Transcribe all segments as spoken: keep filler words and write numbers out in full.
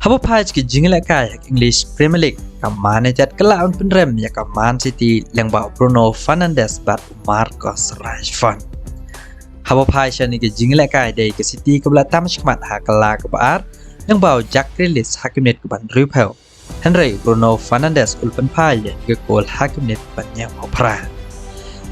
Haba phai ki jingïalehkai ha ka English Premier League, ka Man United ka lah ban pynrem ïa ka Man City lyngba u Bruno Fernandes bad u Marcus Rashford. Haba phai sha kine ki jingïalehkai dei ka City kaba la tam shakhmat ha ka la kaba ar lyngba u Jack Grealish ha ka minit kaba hynriewphew. Hynrei u Bruno Fernandes u la pynphai ïa ka kol ha ka minit kaba hynñiewphew phra.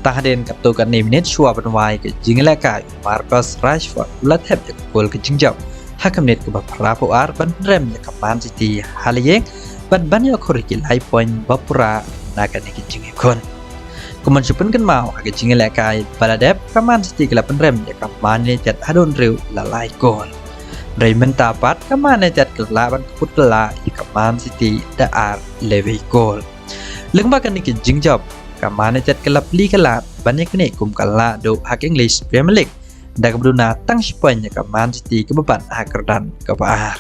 Tang hadien katto katne minit shuwa ban wai ka jingïalehkai, u Marcus Rashford u la thep ïa ka kol ka jingjop ha ka minit kaba phraphew ar ban pynrem ïa ka Man City ha la ïing bad ban ïoh khur ïa ki lai point ba pura na kane ka jingïakhun. Kum ban shu pynkynmaw, ha ka jingïalehkai ba la dep, ka Man City ka la pynrem ïa ka Man United haduh hynriew la lai kol. Hynrei mynta pat ka Man United ka la lah ban kyput kylla ïa ka Man City da ar lewei kol. Lyngba kane ka jingjop, ka Man United ka la plie ka lad ban ïaknieh kum ka lahduh ha ka English Premier League da kaba duna tang shi point ïa ka Man City kaba bat ha ka kyrdan kaba ar.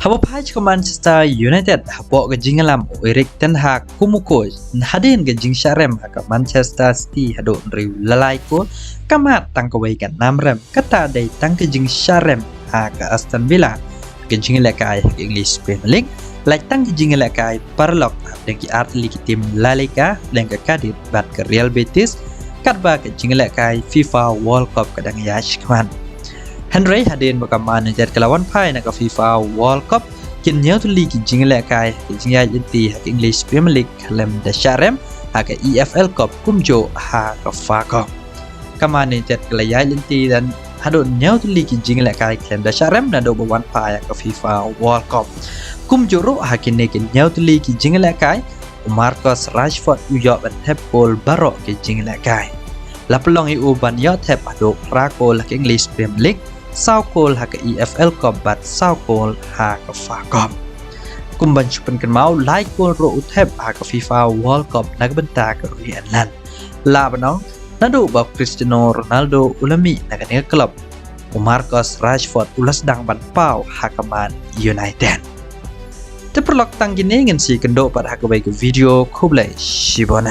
Haba phai sha ka Manchester United, hapoh ka jingïalam u Erik ten Hag kum u coach, hadien ka jingshah rem ha ka Manchester City haduh hynriew la lai kol, ka mad tang kawei ka nam rem, kata dei tang ka jingshah rem ha ka Aston Villa. Ka jingïalehkai ha ka English Premier League, lait tang ka jingïalehkai paralok hapdeng ki artylli ki tim La Liga, hapdeng ka Cardiff bad ka Real Betis, katba ka jingïalehkai FIFA World Cup ka dang ïaid shakhmat. Hynrei hadien ba ka Man United ka la wan phai na ka FIFA World Cup, ki hynñiew tylli ki jingïalehkai ha ka jingïaid lynti ha ka English Premier League khlem da shah rem ha ka E F L Cup kumjuh ha ka FA Cup. Ka Man United ka la ïaid lynti haduh hynñiew tylli ki jingïalehkai khlem da shah rem naduh ba wan phai ha ka FIFA World Cup. Kumjuh ruh ha kine ki hynñiew tylli ki jingïalehkai, u Marcus Rashford u ïoh ban thep kol baroh ki jingïalehkai. La pynlong ïa u ban ïoh thep haduh phra kol ha ka English Premier League, saw kol ha ka E F L Cup bad saw kol ha ka FA Cup. Kum ban shu pynkynmaw, lai kol ruh u thep ha ka FIFA World Cup na ka bynta ka ri England. Lah ban ong, naduh ba u Cristiano Ronaldo u la mih na kane ka club, u Marcus Rashford u la sdang ban paw ha ka Man United. Te paralok, tang kine ngin sa ïakynduh pat ha kawei ka video, khublei shibun.